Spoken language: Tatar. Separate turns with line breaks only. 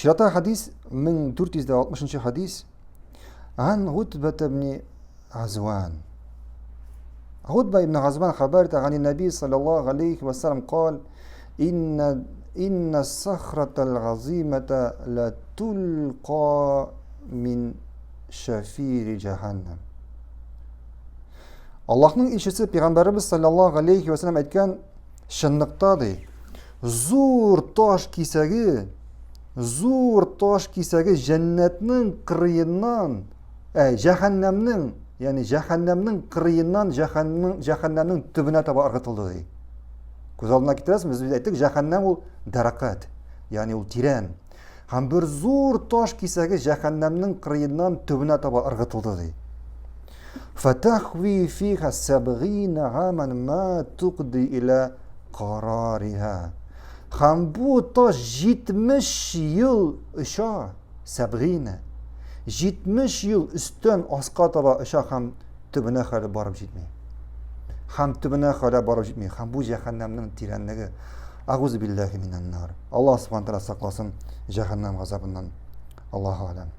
Чирата хадис 1460 хадис. Ан Гутба ибн Азван. Гутба ибн Азван хәбәр итә гани Наби саллаллаху алейхи ва саллям кал инна инна сахратал газимата ла тулqa мин шафири җәһәннәм. Аллаһның илчесе пәйгамбәребез саллаллаху алейхи ва саллям әйткән чынлыкта ди, Зур таш кисәге, зур таш кисәге җәннәтнең кырыеннан, ә, җәһәннәмнең, ягъни җәһәннәмнең кырыеннан җәһәннәмнең җәһәннәмнең төбенә таба ыргытылды ди. Күз алдына китерәсезме? Без бит әйттек, җәһәннәм ул дәрәкәт, ягъни ул тирән. Һәм бер зур таш кисәге җәһәннәмнең кырыеннан төбенә таба ыргытылды ди. Фатахви фиха сәбгина гаман ма туқди иля карариха. Һәм бу таш 70 ел оча, сәбгина. 70 ел өстән аска таба оча һәм төбенә хәле барып җитми. Һәм төбенә хәле барып җитми. Һәм бу җәһәннәмнең тирәнлеге. Агузу биллахи минән нар. Аллаһ субхана тәгалә сакласын җәһәннәм газабыннан. Аллаһу алям.